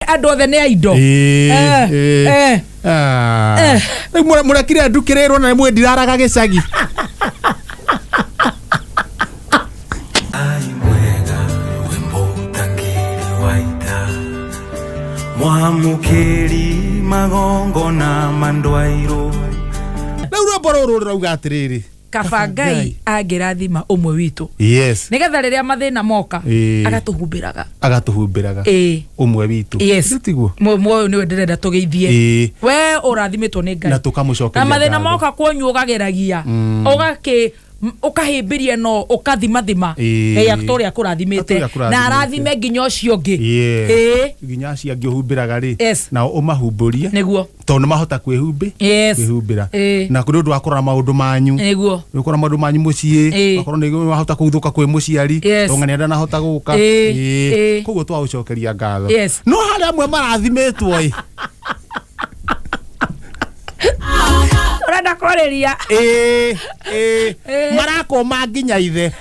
Andũ othe nĩ a indo. Ĩĩ, ĩĩ. Ah. Rĩu mũrekire ndukĩrĩrwo na nĩmũĩ ndiraraga gĩcagi. Ai mwega we mũtangĩri wa ita, mwamũkĩri magongona ma ndwairũ. Rĩu rwĩmbo rũrũ rũrauga atĩrĩrĩ. Kaba Ngai angĩrathima ũmwe witũ, nĩgetha rĩrĩa mathĩna moka, agatũhumbĩraga. Agatũhumbĩraga. Ũmwe witũ. Tiguo? Ũyũ nĩwe ndĩrenda tũgeithie. We ũrathimĩtwo nĩ Ngai na tũkamũcokeria na mathĩna ngatho. Moka kwanyu ũgageragia, ũgakĩ ũkahĩmbĩria no ũkathimathima. Ngai atũrĩa akũrathimĩte. Atũũre akũrathimĩte. Na arathime nginya ũcio ũngĩ. Nginya acio angĩ ũhumbĩraga rĩ, nao ũmahumbũrie, tondũ nĩ mahota kwĩhumbĩ kwĩhumbĩra. Na nĩ ũndũ wa kũrora maũndũ manyu, nĩ kũrora maũndũ manyu mũciĩ, akorwo nĩ wahota kũguthũka kwĩ mũciari, tondũ ng'ania ndanahota gũka. Koguo twagũcokeria ngatho. No harĩ amwe marathimĩtwo ĩ. Ũrenda kwarĩria. Ĩĩ, ĩĩ. Marakũma nginya ithe.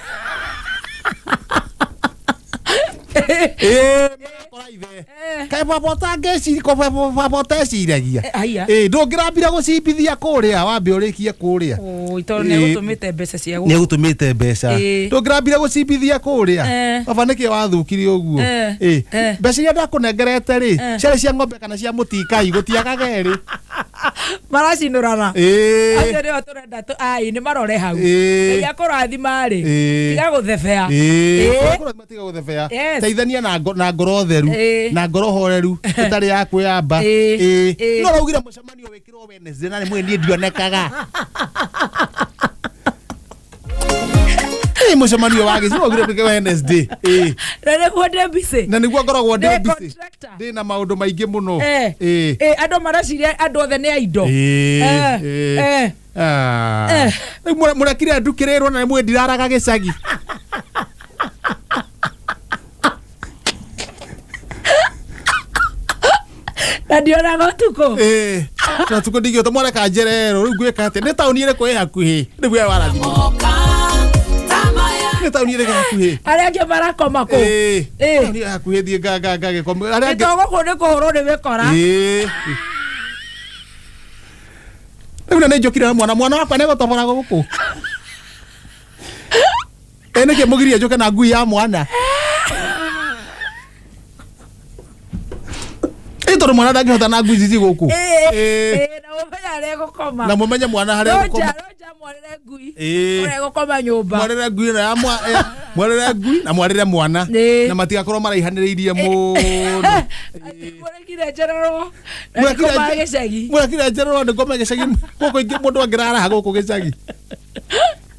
Ĩĩ, marakora ithe. Kaĩ baba ũtangĩciri, ko baba ũteciragia? Haiya. Ĩĩ, ndũngĩrambire gũcimbithia kũrĩa, wambe ũrĩkie kũrĩa. Oi, tondũ nĩ egũtũmĩte mbeca cia nĩ egũtũmĩte mbeca. Ndũngĩrambire gũcimbithia kũrĩa? Baba, nĩkĩ wathũkire ũguo? Ĩĩ. Mbeca iria ndakũnengerete rĩ, ciarĩ cia ng'ombe kana cia mũtikai? Gũtiagaga erĩ. Maracinũrana. Acio nĩo tũrenda ai nĩ marore hau. Ngai akũrathima rĩ, tiga gũthebea. Akũrathima, tiga gũthebea. Teithania na ngoro theru, na ngoro horeru ĩtarĩ ya kwĩyamba. No ũraugire mũcemanio wĩkĩrwo Wednesday na rĩmwe niĩ ndionekaga. Ĩ, mũcemanio wa gĩcigo ũraugire wĩke Wednesday. Na nĩguo ndĩ busy. Na nĩguo ngoragwo ndĩ Ndĩ busy. contractor. Ndĩ na maũndũ maingĩ mũno. Andũ mareciria andũ othe nĩ a indo. Ah. Rĩu mũrekire ndukĩrĩrwo na nĩmũĩ ndiraraga gĩcagi. Na ndionaga ũtukũ. Ĩĩ, na tukũ ndingĩhota mwareka njererwo. Rĩu ngwĩka atĩa? Nĩ taũni ĩrĩkũ ĩ hakuhĩ? Rĩu we warathimwo, nĩ taũni ĩrĩkũ hakuhĩ? Arĩa angĩ marakoma kũ? Ĩĩ. Taũni ĩ hakuhĩ thiĩ ngagĩkoma arĩa angĩ. Nĩ gũkũ nĩ kũhũrwo nĩ mĩkora. Ĩĩ. Rĩu na nĩ njũkire na mwana wakwa nĩ gũtobora gũkũ. Ĩ, nĩkĩ mũgirie njũke na ngui ya mwana? Ĩ, tondũ mwana ndangĩhota na ngui ici ci gũkũ. Ĩĩ, na mũmenye harĩa egũkoma. Na mũmenye mwana harĩa Roja, egũkoma. Roja, mwarĩre ngui ũrĩa ũrĩa egũkoma nyũmba. Mwarĩre ngui ĩno ya mwarĩre ngui na mwarĩre mwana, na matigakorwo maraihanĩrĩirie mũno. Atĩ mũrekire njererwo na nĩkoma gĩcagi. Mũrekire njererwo nĩ ngome gĩcagi gũkũ ingĩ mũndũ angĩraraha gũkũ gĩcagi.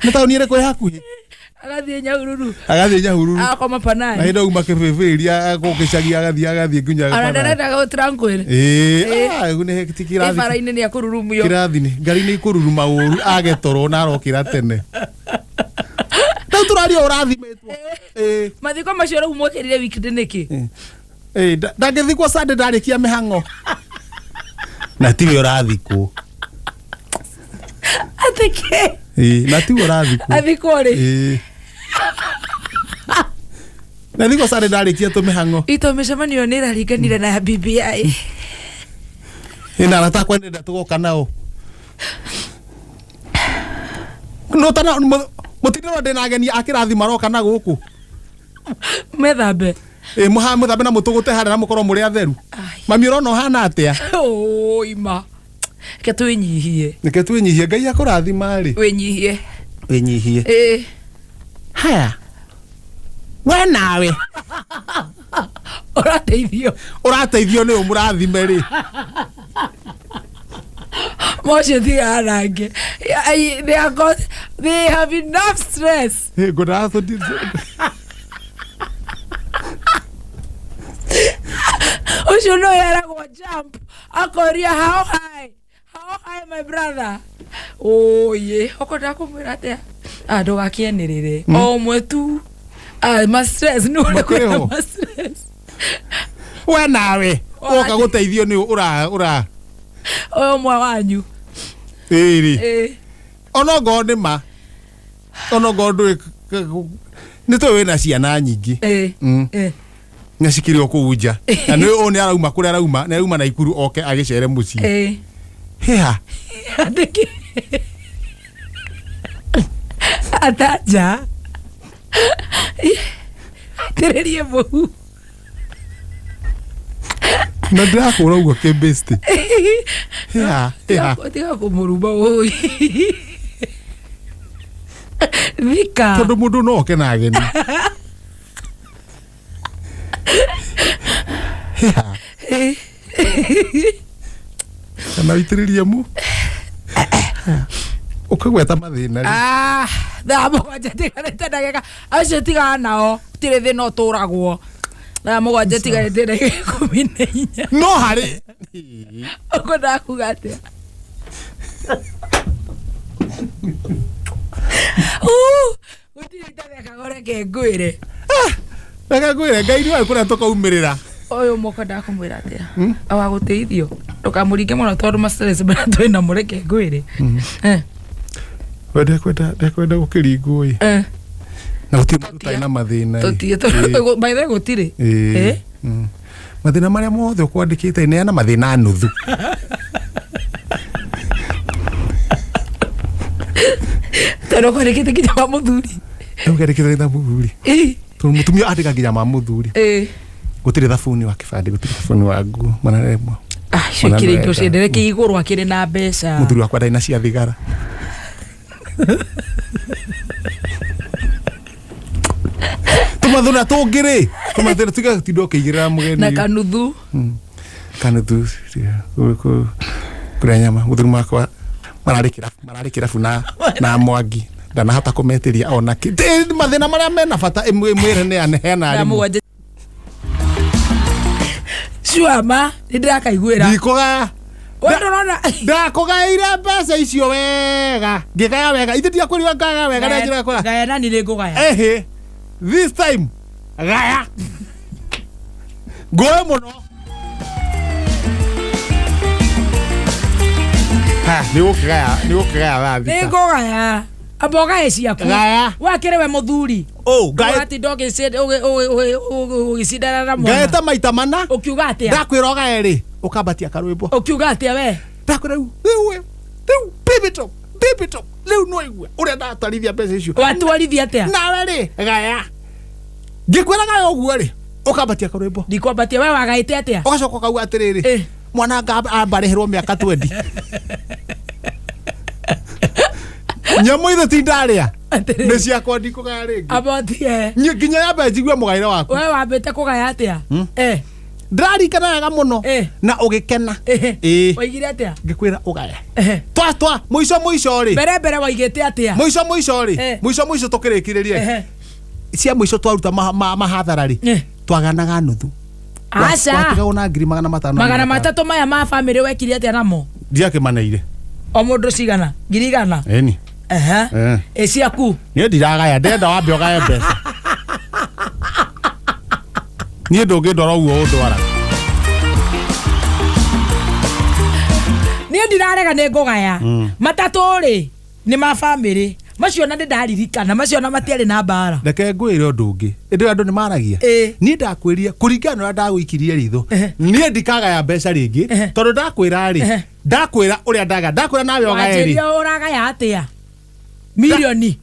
Nĩ taũni ĩrĩkũ ĩ hakuhĩ? Agathiĩ Nyahururu. Agathiĩ Nyahururu. Agakoma Na Panari. hĩndĩ auma kĩbĩbĩria gũkũ gĩcagi, agathiĩ nginya Ona Panari. ndarenda gũtranquil. Ĩĩ. Ah, nĩ ti ĩ kĩrathi. Bara-inĩ nĩ akũrurumio. Kĩrathi nĩ ngari nĩ ikũruruma ũru age toro na arokĩra tene. Rĩu tũraria ũrathimĩtwo. Ĩĩ. Mathiko macio rĩu mwĩkĩrire weekend nĩkĩ? Ĩĩ, ndangĩthikwo Sunday ndarĩkia mĩhang'o. Na tiwe ũrathikwo. Atĩ kĩ? Ĩĩ, na tiwe ũrathikwo. Athikwo rĩ? Ĩĩ. Na thikwo Sunday ndarĩkia tũmĩhang'o. Ito mĩcemanio nĩ ĩraringanire na ya BBI. Ĩĩ, na arata akwa nĩndenda tũgoka nao. No tana mũtindĩrwo ndĩna ageni a kĩrathi maroka na gũkũ. Methambe. Ĩ, mũthambe na mũtũgũte harĩa na mũkorwo mũrĩ atheru. Ai. Mami, ũrona ũhana atĩa? Ũ, ima reke twĩnyihie. Reke twĩnyihie. Ngai akũrathima rĩ, wĩnyihie. Wĩnyihie. Haya, we nawe ũrateithio. Ũrateithio nĩ ũmũrathime rĩ. Mocio tigaa nangĩ. They have enough stress. Ĩ, ngwendaga Ũcio no yeragwo jump, akoria, "How high? How high, my brother?" Oye, okwenda kũmwĩra atĩa? Ah, ndũgakĩanĩrĩre o ũmwe tu. Ah, ma stress nĩ ũrĩa Makĩrĩ ho. kwĩna ma stress. We nawe woka gũteithio nĩ ũra O ũmwe wanyu. Ĩrĩ. Onongorwo nĩ ma, onongorwo ndũĩ nĩ tũĩ wĩna ciana nyingĩ. Na cikĩrĩ o kũu nja na nĩ ũyũ nĩ arauma kũrĩa arauma nĩ arauma Naikuru oke agĩcere mũciĩ. Hĩha. Andĩki atanja atĩrĩrie mũhu. Na ndĩrakũra ũguo kĩmbĩsti. Hĩha hĩha. Tiga kũmũruma ũi thika. Tondũ mũndũ no oke na ageni. Hĩha. Kana ũitĩrĩrie mu ũkĩgweta mathĩna rĩ. Ah, thaa 7 tigarĩte ndagĩka acio tigana nao gũtirĩ thĩna ũtũragwo. Thaa 7 tigarĩte ndagĩka 14. No harĩ Ũkwendaga kuga atĩa? Gũtirĩ itathekaga reke ngwĩre. Reke ngwĩre Ngai nĩwe kũrĩa tũkaumĩrĩra. Ũyũ ũmwe ũkwendaga kũmwĩra atĩa? Wa gũteithio ndũkamũringe mũno tondũ ma stress marĩa twĩ namo reke ngwĩre. We ndekwenda ndekwenda gũkĩringwo ĩ. Na gũtirĩ mũndũ ũtarĩ na mathĩna ĩ. Tũtige by the way gũtirĩ. Mathĩna marĩa mothe ũkwandĩkĩte neana mathĩna nuthu. Tondũ ũkwandĩkĩte nginya ma mũthuri. Ũkwandĩkĩte nginya mũthuri. Tondũ mũtumia andĩka nginya ma mũthuri. Gũtirĩ thabuni wa kĩbandĩ, gũtirĩ thabuni wa nguo, manaremwo. Icio ikĩrĩ indo ciendereke igũrũ akĩrĩ na mbeca. Mũthuri wakwa ndarĩ na cia thigara. Tũmathĩna tũngĩ rĩ, tũmathĩna tiga gũtinda ũkĩigĩrĩra mũgeni. Na kanuthu. Kanuthu kũrĩa nyama mũthuri wakwa mararĩ kĩrabu mararĩ kĩrabu na na Mwangi ndanahota kũmetĩria ona kĩ. Mathĩna marĩa mena bata ĩmwĩre nĩ aneana Thaa rĩmwe. 7 Cuama nĩ ndĩrakaiguĩra. Ndikũgaya. We ndũrona. Ndakũgaĩire mbeca icio wega ngĩgaya wega ithe ndiakwĩrirwo ngagaya wega na njĩra kũra. Gaya nani nĩ ngũgaya. Ehe, this time gaya ngũĩ mũno. Ha, nĩ gũkĩgaya nĩ gũkĩgaya thaa Nĩ thita. ngũgaya. Amba ũgaye ciaku. Gaya. Wakĩrĩ we mũthuri. Oh, ngaĩ Watinda ũgĩcindana na mwana. ngaĩte maita mana. Ũkiuga atĩa? Ndakwĩra ũgaye rĩ ũkambatia karwĩmbo. Ũkiuga atĩa we? Ndakwĩra rĩu rĩu rĩu baby top baby top rĩu no igue ũrĩa ndatwarithia mbeca icio. Watwarithia atĩa? Nawe rĩ gaya. Ngĩkwĩra gaya ũguo rĩ ũkambatia karwĩmbo. Ndikwambatia we wagaĩte atĩa? Ũgacoka ũkauga atĩrĩrĩ mwana anga ambarĩhĩrwo mĩaka 20. Nyamũ ithe ti ndarĩa. Nĩ ciakwa ndikũgaya rĩngĩ. Ambatie. Niĩ nginya yambe njigue mũgaĩre waku. We wambĩte kũgaya atĩa? Ndĩrarikana wega mũno na ũgĩkena. Waigire atĩa? Ngĩkwĩra ũgaye. Twa twa mũico mũico rĩ. Mbere mbere waigĩte atĩa? Mũico mũico rĩ. Mũico mũico tũkĩrĩkĩrĩrie. Cia mũico twaruta mahathara rĩ. Twaganaga nuthu. Aca. Watigagwo na ngiri magana matano. 300 maya ma bamĩrĩ wekire atĩa namo? Ndiakĩmaneire. O mũndũ cigana? 100,000? Ĩni. Ĩ ciaku? Niĩ ndiragaya ndĩrenda wambe ũgaye mbeca. Niĩ ndũngĩndwara ũguo ũndwara. Niĩ ndirarega nĩ ngũgaya. 3 rĩ nĩ ma bamĩrĩ. Macio na nĩndaririkana macio na matiarĩ na mbara. Reke ngwĩre ũndũ ũngĩ. Ĩndĩ andũ nĩ maragia. Niĩ ndakwĩrire kũringana na ũrĩa ndagũikirie ritho. Niĩ ndikagaya mbeca rĩngĩ tondũ ndakwĩra rĩ ndakwĩra ũrĩa ndagaya ndakwĩra nawe ũgaye rĩ. Wanjĩrire ũragaya atĩa? Mirioni.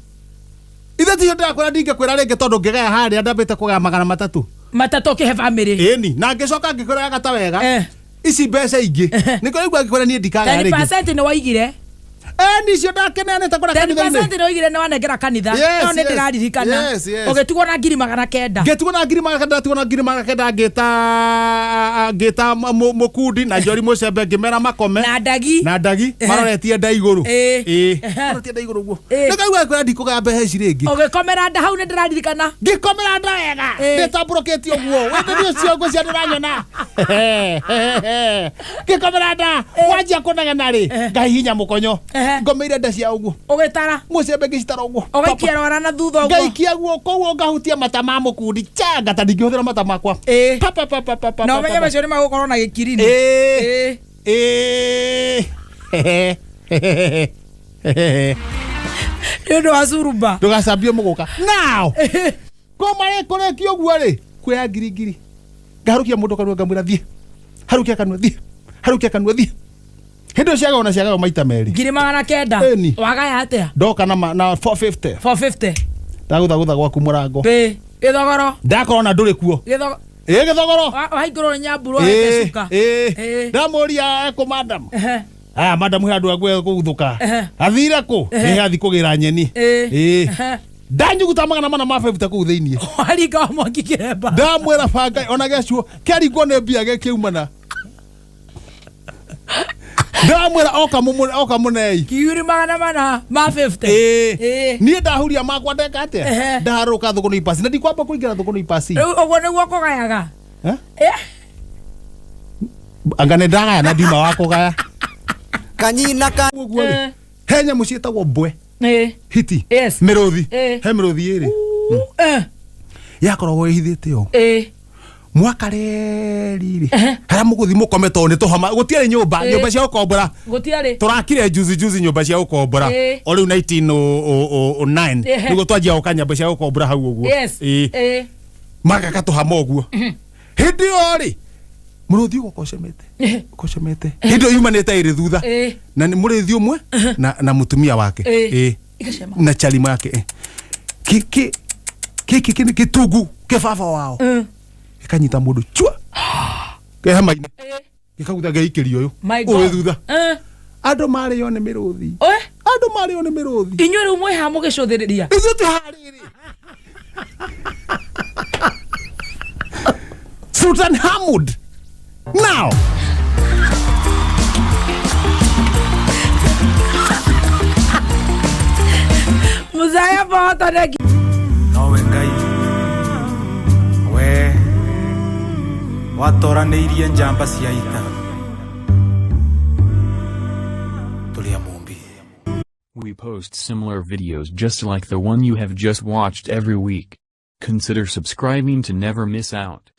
Ithe ticio ndĩrakwĩra ndingĩkwĩra rĩngĩ tondũ ngĩgaya harĩa ndambĩte kũgaya 300. 3 ũkĩhe bamĩrĩ. Ĩni na ngĩcoka ngĩkwĩra gata wega. Ici mbeca ingĩ. Nĩkĩo rĩu ngĩkwĩra niĩ ndikagaya rĩngĩ. 10% nĩ waigire. Nicio ndakeneanĩte kũrĩa kanitha-inĩ. 10% nĩ waigire nĩ wanengera kanitha. No nĩ ndĩraririkana. Ũgĩtigwo na 900,000. Ngĩtigwo na 900,000 ndatigwo na 900,000 ngĩta ngĩta mũkundi na Njori Mũcembe ngĩmera makome. Na ndagi. Na ndagi maroretie nda igũrũ. Maroretie nda igũrũ ũguo. Nĩkaigua ngĩkwĩra ndikũgaya mbeca ici rĩngĩ. Ũgĩkomera nda hau nĩ ndĩraririkana. Ngĩkomera nda wega. Ndĩtambũrũkĩtie ũguo. Wĩtĩrie ciongo cia ndĩranyona. Ngĩkomera nda. Wanjia kũnegena rĩ. Ngahihinya mũkonyo. Ngomeire nda cia ũguo. Ũgĩtara. Mũcembe ngĩcitara ũguo. Ũgaikia rwara na thutha ũguo. Ngaikia guoko ũguo ngahutia mata ma mũkundi. Changa ta ndingĩhũthĩra mata makwa. Pa pa pa pa pa pa. Na ũmenye macio nĩ magũkorwo na gĩkirini. Nĩ ũndũ wa curuba. Ndũgacambie mũgũka. Now. Kũmarĩ kũrĩkia ũguo rĩ. Kuoya ngiri ngiri. Ngaharũkia mũndũ kanua, ngamwĩra thiĩ, harũkia kanua, thiĩ, harũkia kanua, thiĩ. Hĩndĩ ĩyo ciagayo na ciagayo maita merĩ. 900,000. Ĩni. Wagaya atĩa? Ndoka na 450. 450. Ndagũthagũtha gwaku mũrango. Pĩ gĩthogoro. Ndakorwo na ndũrĩ kuo. Gĩthogoro. Ĩ gĩthogoro. Wahingũrwo nĩ nyamburu wahete cuka. Ĩ ndamũria ekũ madam. Ehe. Aya madam he andũ akwe kũguthũka. Ehe. Athire kũ? Ĩ athi kũgĩra nyeni. Ĩ. Ĩ. Ehe. Ndanyuguta 450 kũu thĩiniĩ. Waringa wa mwaki kĩremba. Ndamwĩra banga ona gĩacuo kĩaringwo nĩ mbia gĩkĩumana. Ndamwĩra oka mũnei. 450,000. Ĩ. Ĩ. Niĩ ndahuria makwa ndeka atĩa? Ehe. Ndaharũka thũkũnũ ipasi na ndikwamba kũingĩra thũkũnũ ipasi. Rĩu ũguo nĩguo kũgayaga. Eh? Eh? Anga nĩ ndagaya na ndiuma wa kũgaya. Kanyina ka Ũguo rĩ, Eh. he nyamũ ciĩtagwo mbwe. Ĩ. Hiti. Yes. Mĩrũthi. Eh. He mĩrũthi ĩrĩ. Eh. Yakoragwo ĩhithĩte ũũ. Ĩ. Mwaka reri rĩ, harĩa mũgũthi mũkome tondũ nĩ tũhoma, gũtiarĩ nyũmba, Eh. nyũmba cia gũkombora. Gũtiarĩ. Tũrakire juzi juzi nyũmba cia gũkombora. Eh. O rĩu 1909 Ehe. nĩguo twanjia gwaka nyũmba cia gũkombora hau ũguo. Yes. Ĩ. Ĩ. Magaka tũhama ũguo. Hĩndĩ ĩyo rĩ, mũrũthi ũgoka ũcemete. Ũcemete. Hĩndĩ ĩyo yumanĩte ĩrĩ thutha. Ĩ. Na nĩ mũrĩthi ũmwe na mũtumia wake. Ĩ. Ĩ. Igacema. Na charima yake. Ĩ. Ki ki ki ki ki gĩtungu kĩ baba wao. Gĩkanyita mũndũ chua. Ke hema-inĩ. Ĩ. Gĩkagutha gĩikĩrio ũyũ. My Ũyũ God. thutha. Eh. Andũ marĩo nĩ mĩrũthi. Ĩ. Andũ marĩo nĩ mĩrũthi. Inyuĩ rĩu mwĩ haha mũgĩcũthĩrĩria. Ithuĩ twĩ haha rĩrĩ. Sultan Hamud. Now. Muzaya boto negi. Nowe Ngai we watoranĩirie njamba cia ita tũrĩ a Mũmbi. We post similar videos just like the one you have just watched every week. Consider subscribing to never miss out.